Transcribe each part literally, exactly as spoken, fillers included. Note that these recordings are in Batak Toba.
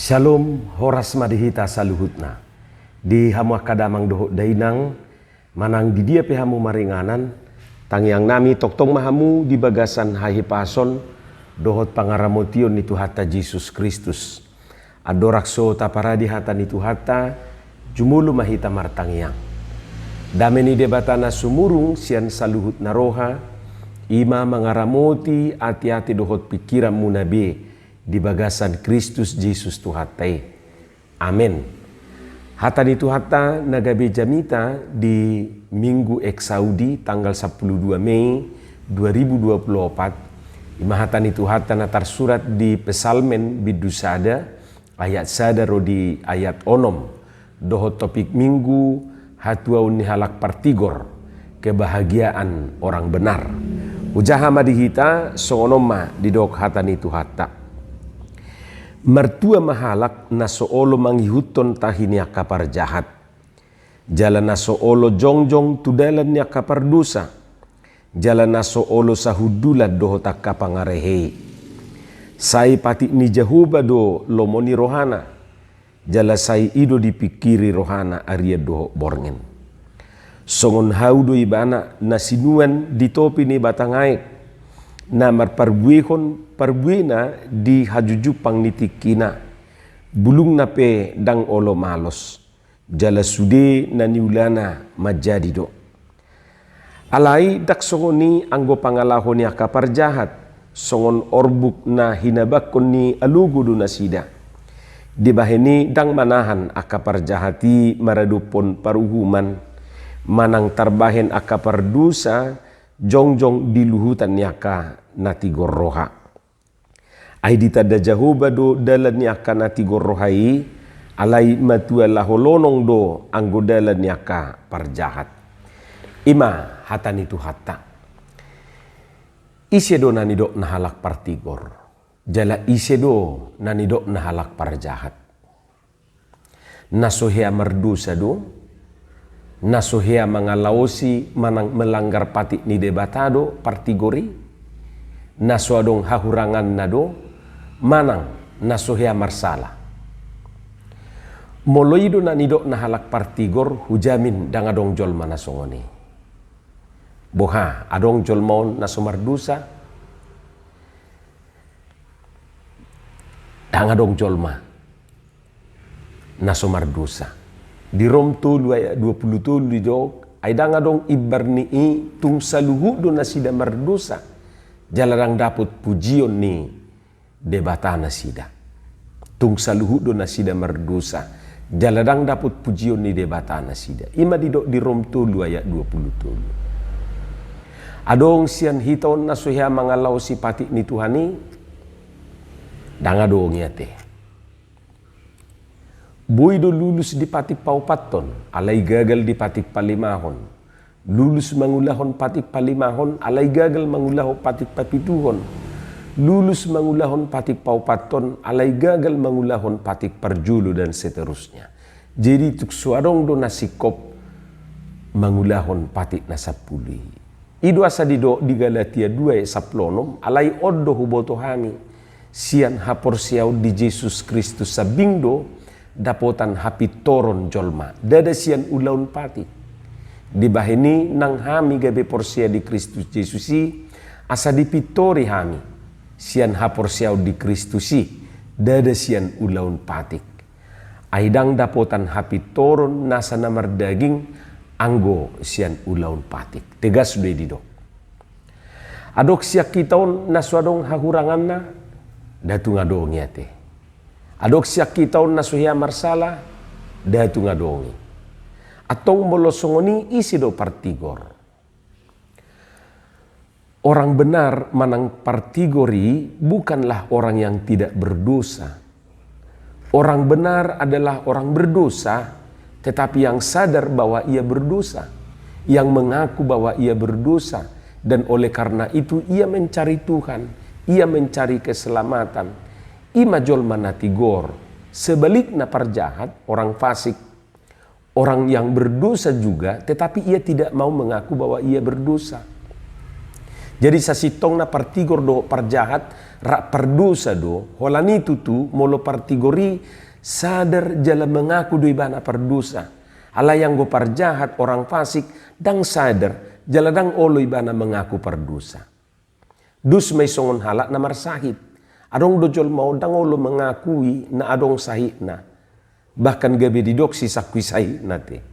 Shalom, horas ma di hita saluhutna. Di hamu angka damang dohot dainang, manang di dia pe hamu maringanan, tangiang nami tongtong ma hamu di bagasan hahipason dohot pangaramotion ni Tuhanta Jesus Kristus. Andorang so taparade hata ni Tuhanta, jumolo ma hita martangiang. Dame ni Debata na sumurung sian saluhut na roha, i ma mangaramoti ateate dohot pingkiranmuna be di bagasan Kristus Jesus Tuhanta i. Amen. Hata ni Tuhanta na gabe jamita di Minggu Exaudi tanggal sampulu dua Mei dua ribu dua puluh opat, i ma hata ni Tuhanta na tarsurat di Psalmen bindu sada, ayat sada ro di ayat onom, dohot topik Minggu, hatuaon ni halak partigor, kebahagiaan orang benar. Hujaha ma di hita, songon on ma didok hata ni Tuhanta. Martua ma halak na so olo mangihuthon tahi ni angka parjahat, jala na so olo jongjong tu dalan ni angka pardosa, jala na so olo sahundulan dohot angka pangarehe i. Sai patik ni Jahowa do lomo ni rohana, jala sai i do dipingkiri rohana arian dohot borngin. Songon hau do ibana na sinuan di topi ni batang aek, na marparbuehon parbuena di hajujumpang ni tingkina. Bulungna pe ndang olo malos, jala sude na niulana manjadi do. Alai ndang songon i anggo pangalaho ni angka parjahat, songon orbuk na hinabakkon ni alogo do nasida. Dibahen i ndang manahan angka parjahat i maradophon paruhuman, manang tarbahen angka pardosa jongjong di luhutan ni angka na tigor roha. Ai ditanda Jahowa do dalan ni angka na tigor roha i, alai matua laho lonong do anggo dalan ni angka parjahat. I ma hata ni Tuhanta. Ise do na nidok na halak partigor? Jala ise do na nidok na halak parjahat? Na so hea mardosa do, na so hea mangalaosi manang melanggar patik ni Debata do partigor i, na so adong hahuranganna do, manang na so hea marsala. Molo i do na nidok na halak partigor, hujamin ndang adong jolma na songon i. Boha, adong jolma on na so mardosa? Ndang adong jolma na so mardosa. Di Rom tolu ayat dua puluh tolu didok, ai ndang adong imbar ni i, tung saluhut do nasida mardosa, jala ndang dapot pujion ni Debata nasida. Tung saluhut do nasida mardosa, jala ndang dapot pujion ni Debata nasida. I ma didok di Rom tolu ayat dua puluh tolu. Adong sian hita on na so hea mangalaosi patik ni Tuhan i? Ndang adong i ate. Boi do lulus di patik paopathon, alai gagal di patik palimahon. Lulus mangulahon patik palimahon, alai gagal mangulahon patik papituhon. Lulus mangulahon patik paopathon, alai gagal mangulahon patik parjolo, dan seterusnya. Jadi tung so adong do na singkop mangulahon patik na sampulu i. I do asa didok di Galatia dua ayat sampulu onom, alai on do huboto hami, sian haporseaon di Jesus Kristus sambing do dapotan hapintoron jolma, ndada sian ulaon patik. Dibahen i nang hami gabe porsea di Kristus Jesus i, asa dipintori hami sian haporseaon di Kristus i, ndada sian ulaon patik. Ai ndang dapotan hapintoron nasa na mardaging anggo sian ulaon patik. Tegas do i didok. Adong sian hita on na so adong hahuranganna? Nda tung adong i ate. Adong sian hita on na so hea marsala? Nda tung adong i. Antong molo songon i, ise do partigor? Orang benar manang partigor i bukanlah orang yang tidak berdosa. Orang benar adalah orang berdosa, tetapi yang sadar bahwa ia berdosa, yang mengaku bahwa ia berdosa, dan oleh karena itu ia mencari Tuhan, ia mencari keselamatan. I ma jolma na tigor. Sebalikna parjahat, orang fasik, orang yang berdosa juga, tetapi ia tidak mau mengaku bahwa ia berdosa. Jadi sasintongna partigor dohot parjahat rap pardosa do, holan i tutu molo partigor i sadar jala mengaku do ibana pardosa. Alai anggo parjahat, orang fasik, ndang sadar jala ndang olo ibana mengaku pardosa. Dos ma i songon halak na marsahit. Adong do jolma on ndang olo mengakui na adong sahitna. Bahkan gabe didok sisangkui sahitna te.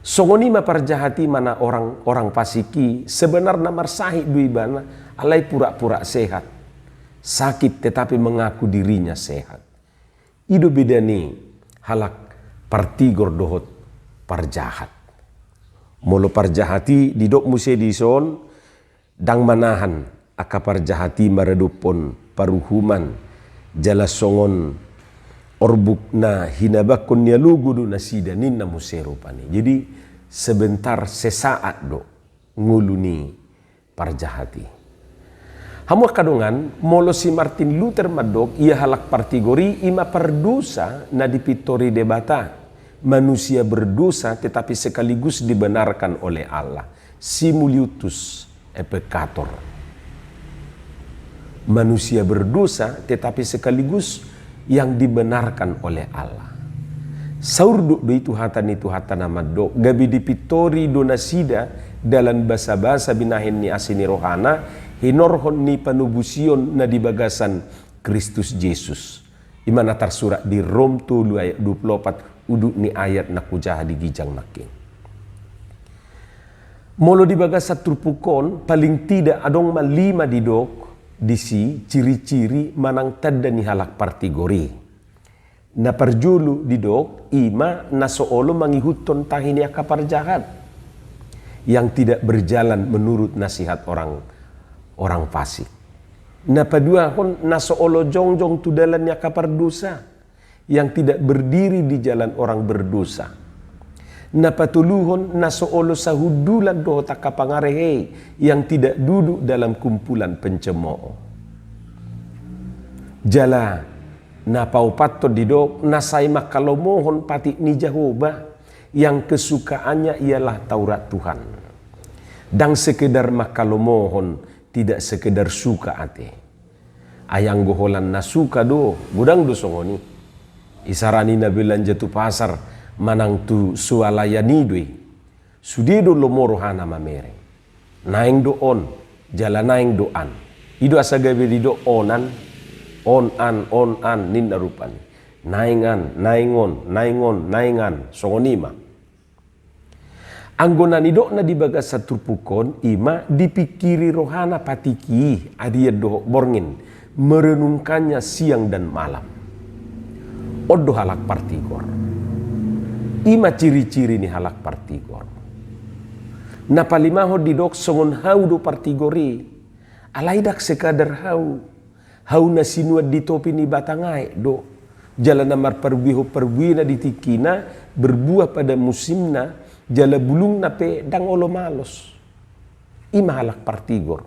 Songon i ma parjahat i, mana orang, orang fasik i, sebenarna marsahit do ibana, alai pura-pura sehat. Sakit tetapi mengaku dirinya sehat. I do beda ni halak partigor dohot parjahat. Molo parjahat i didok muse dison, ndang manahan angka parjahat i maradophon paruhuman, jala songon orbuk na hinabanghon ni alogo do nasida, ninna muse rupani. Jadi sebentar, sesaat do ngolu ni parjahat i. Hamu angka dongan, molo si Martin Luther mandok, ia halak partigor i ima pardosa na dipintori Debata. Manusia berdosa tetapi sekaligus dibenarkan oleh Allah. Simul iutus et peccator. Manusia berdosa tetapi sekaligus yang dibenarkan oleh Allah. Saurduk do i tu hata ni Tuhanta na mandok, gabe dipintori do nasida dalan basabasa binahen ni asi ni rohana, hinorhon ni panobusion na di bagasan Kristus Jesus. I ma na tarsurat di Rom tolu ayat dua pulu opat, udut ni ayat na hujaha di ginjang nangkin. Molo di bagasan turpuk on, paling tidak adong ma lima didok disi ciri-ciri manang tanda ni halak partigor i. Na parjolo didok, ima na so olo mangihuthon tahi ni angka parjahat, yang tidak berjalan menurut nasihat orang, orang fasik. Na paduahon, na so olo jongjong tu dalan ni angka pardosa, yang tidak berdiri di jalan orang berdosa. Na patoluhon, na so olo sahundulan dohot angka pangarehei, yang tidak duduk dalam kumpulan pencemooh. Jala na paopathon didok, na sai manghalomohon patik ni Jahowa, yang kesukaannya ialah Taurat Tuhan. Ndang sekedar manghalomohon, tidak sekedar suka ate. Ai anggo holan na suka do, godang do songon i. Isarani na belanja tu pasar manang tu swalayan i do i. Sude do lomo rohana mamereng. Naeng do on, jala naeng do an. I do asa gabe didok on an, on an, on an, ninna rupani. Naeng an, naeng on, naeng on, naeng an, songon i ma. Anggo na nidokna di bagasan turpuk on, ima dipingkiri rohana patik i, arian dohot borngin, merenungkannya siang dan malam. On do halak partigor. Ima ciri-ciri ni halak partigor. Na palimahon didok, songon hau do partigor i. Alai ndang sekadar hau. Hau na sinuan di topi ni batang aek do. Jala na marparbuehon parbuena di tingkina, berbuah pada musimna, jala bulungna pe ndang olo malos. Ima halak partigor.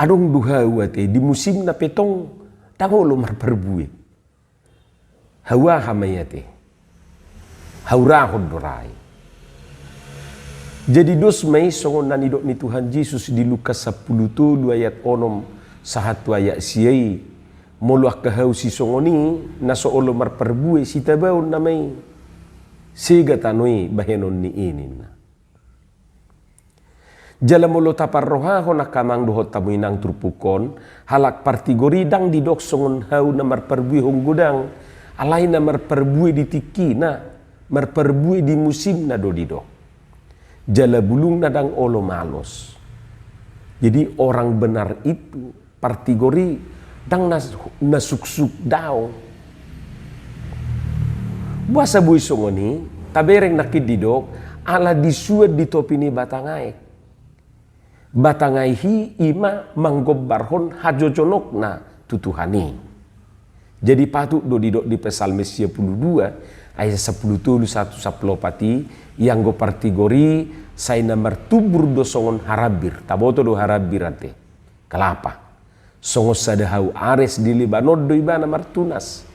Adong do hau ate, di musimna pe tong ndang olo marparbue. Hau aha ma i ate? Hau urahon do ra i. Jadi dos ma i songon na nidok ni Tuhan Jesus di Lukas sampulu tolu ayat onom sahat tu ayat sia i. Molo angka hau sisongon i, na so olo marparbue, sitabaon nama i. Sega tano i bahenon ni i, ninna. Jala molo taparrohahon angka amang dohot hamu inang turpuk on, halak partigor i ndang didok songon hau na marparbuehon godang, alai na marparbue di tingkina, marparbue di musimna do didok. Jala bulungna ndang olo malos. Jadi orang benar itu, partigor i ndang na, na suksuk daong. Boasa boi songon i? Tabereng nangkin didok, ala disuan di topi ni batang aek. Batang aek i ima manggombarhon hajojonokna tu Tuhan i. Jadi patut do didok di Psalmen sia pulu dua ayat sampulu tolu sahat tu sampulu opat i, ianggo partigor i sai na martumbur do songon harambir. Taboto do harambir ate? Kelapa. Songon sada hau ares di Lebanon do ibana martunas.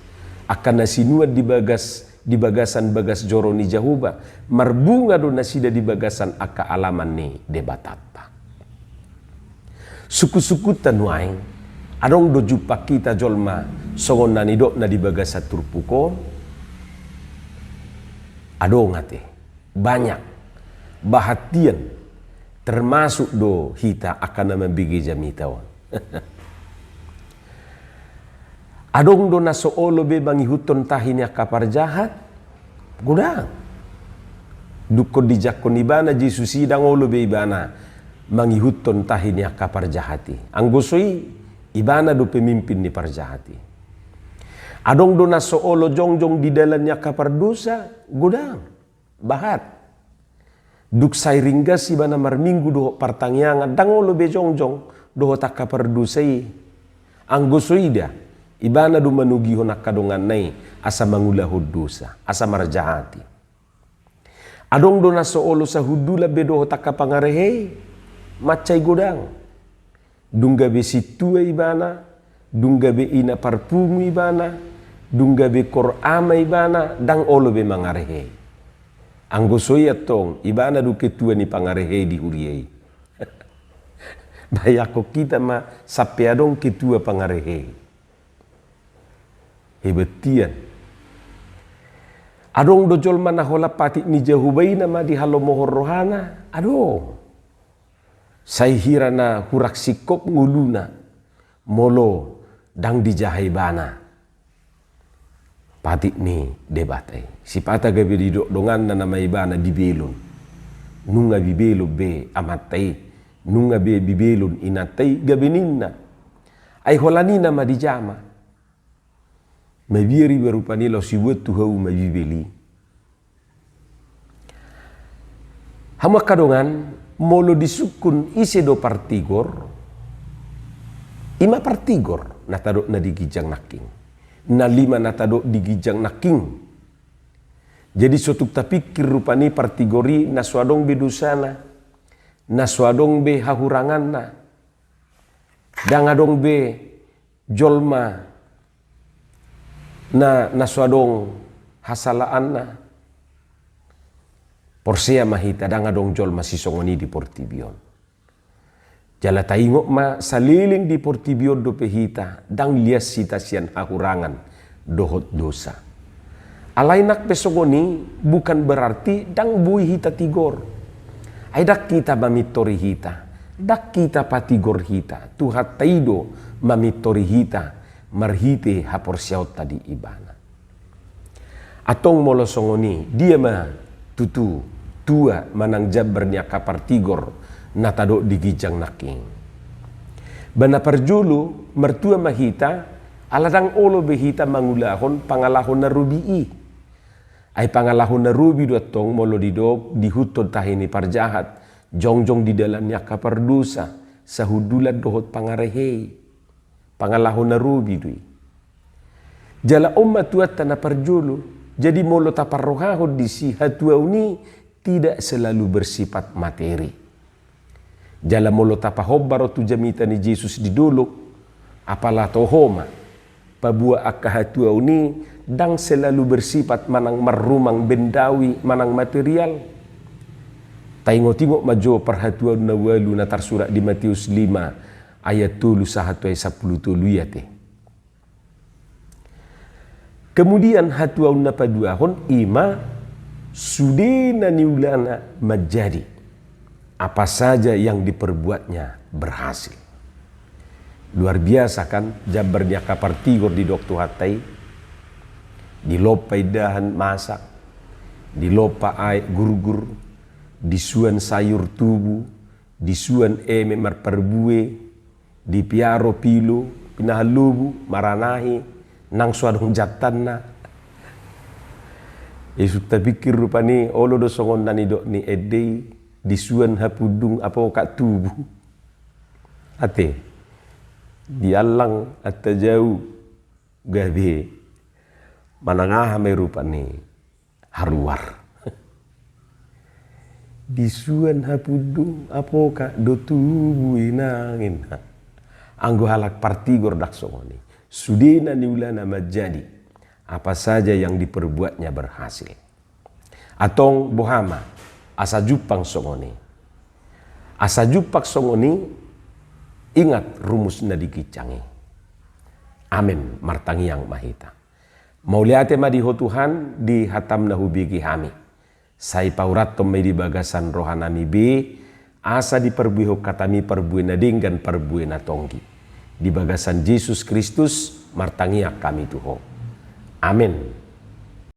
Angka na sinuan di bagas, di bagasan bagas joro ni Jahowa, marbunga do nasida di bagasan angka alaman ni Debatanta. Sungkun-sungkunta nuaeng, adong do jumpang hita jolma songon na nidokna di bagasan turpuk on? Adong ate, banyak. Bahat hian, termasuk do hita angka na mambege jamita on. Adong do na so olo be mangihuthon tahi ni angka parjahat? Godang. Dungkon dijangkon ibana Jesus i, ndang olo be ibana mangihuthon tahi ni angka parjahat i. Anggo so i, ibana do pemimpin ni parjahat i. Adong do na so olo jongjong di dalan ni angka pardosa? Godang. Bahat. Dung sai ringgas ibana marminggu dohot partangiangan, ndang olo be jongjong dohot angka pardosa i. Anggo so i da, ibana do manogihon angka donganna i asa mangulahon dosa, asa marjahat i. Adong do na so olo sahundulan be dohot angka pangarehe i? Mansai godang. Dung gabe sintua ibana, dung gabe ina parpungu ibana, dung gabe koor ama ibana, ndang olo be mangarehe. Anggo so i antong, ibana do ketua ni pangarehe di huria i. Bayangkon hita ma sampe adong ketua pangarehe. Hebat hian. Adong do jolma na holan patik ni Jahowa i na mandihalomohon rohana? Adong. Sai hira na hurang singkop ngoluna molo ndang dijaha ibana patik ni Debata i. Sipata gabe didok donganna nama ibana dibelon. Nunga dibelon be amanta i, nunga be dibelon inanta i, gabe ninna. Ai holan i nama dijama. Mabiar iba rupani laos iboan tu hauma Bibel i. Hamu angka dongan, molo disungkun ise do partigor, i ma partigor na tadok na di ginjang nangkin. Na lima na tadok di ginjang nangkin. Jadi so tung tapingkir rupani partigor i na so adong be dosana, na so adong be hahuranganna, ndang adong be jolma na, na so adong hasalaanna. Porsea ma hita, ndang adong jolma sisongon i di portibi on. Jala taingot ma, saleleng di portibi on dope hita, ndang lias hita sian hahurangan dohot dosa. Alai nang pe songon i, bukan berarti ndang boi hita tigor. Ai ndang hita mamintori hita, ndang hita patigor hita, Tuhanta i do mamintori hita marhite haporseaonta di Ibana. Antong molo songon i, dia ma tutu tua manang jambar ni angka partigor na tadok di ginjang nangkin? Ba na parjolo, martua ma hita, ala ndang olo be hita mangulahon pangalaho na robi i. Ai pangalaho na robi do antong molo didok diihuthon tahi ni parjahat, jongjong di dalan ni angka pardosa, sahundulan dohot pangarehe i. Pangalaho na robi do i. Jala on ma tuanta na parjolo, jadi molo taparrohahon disi, hatuaon i tidak selalu bersifat materi. Jala molo tapahombar on tu jamita ni Jesus di dolok, apala toho ma, paboa angka hatuaon i ndang selalu bersifat manang marrumang bendawi manang material. Taingot-ingot ma jo parhatuaon na ualu na tarsurat di Mateus lima ayat tolu sahat tu ayat sampulu tolu i ate. Kemudian hatuaon na paduahon i ma, sude na niulana manjadi, apa saja yang diperbuatnya berhasil. Luar biasa kan, jambar ni angka partigor didok Tuhanta i. Dilompa indahan masak, dilompa aek gurgur, disuan sayur tubu, disuan eme marparbue, dipiaro pilo, pinahan lobu, maranahi, nang so adong jantanna. Isuk tapingkir rupani, olo do songon na nidok ni ende i, disuan hapundung apokat tubu. Ate, diallang antajau gabe manang aha ma i rupani haruar. Disuan hapundung apokat do tubu inang, inna. Anggo halak partigor ndang songon i. Sude na niulana manjadi, apa saja yang diperbuatnya berhasil. Antong boha ma asa jumpang songon i? Asa jumpang songon i, Ingat rumus na di ginjang i. Amen. Martangiang ma hita. Mauliate ma di Ho Tuhan, di hataM na hubege hami. Sai paurathon ma i di bagasan rohanami be, asa diparbuehon hataMi parbue na denggan, parbue na tonggi. Di bagasan Jesus Kristus martangiang hami tu Ho. Amen.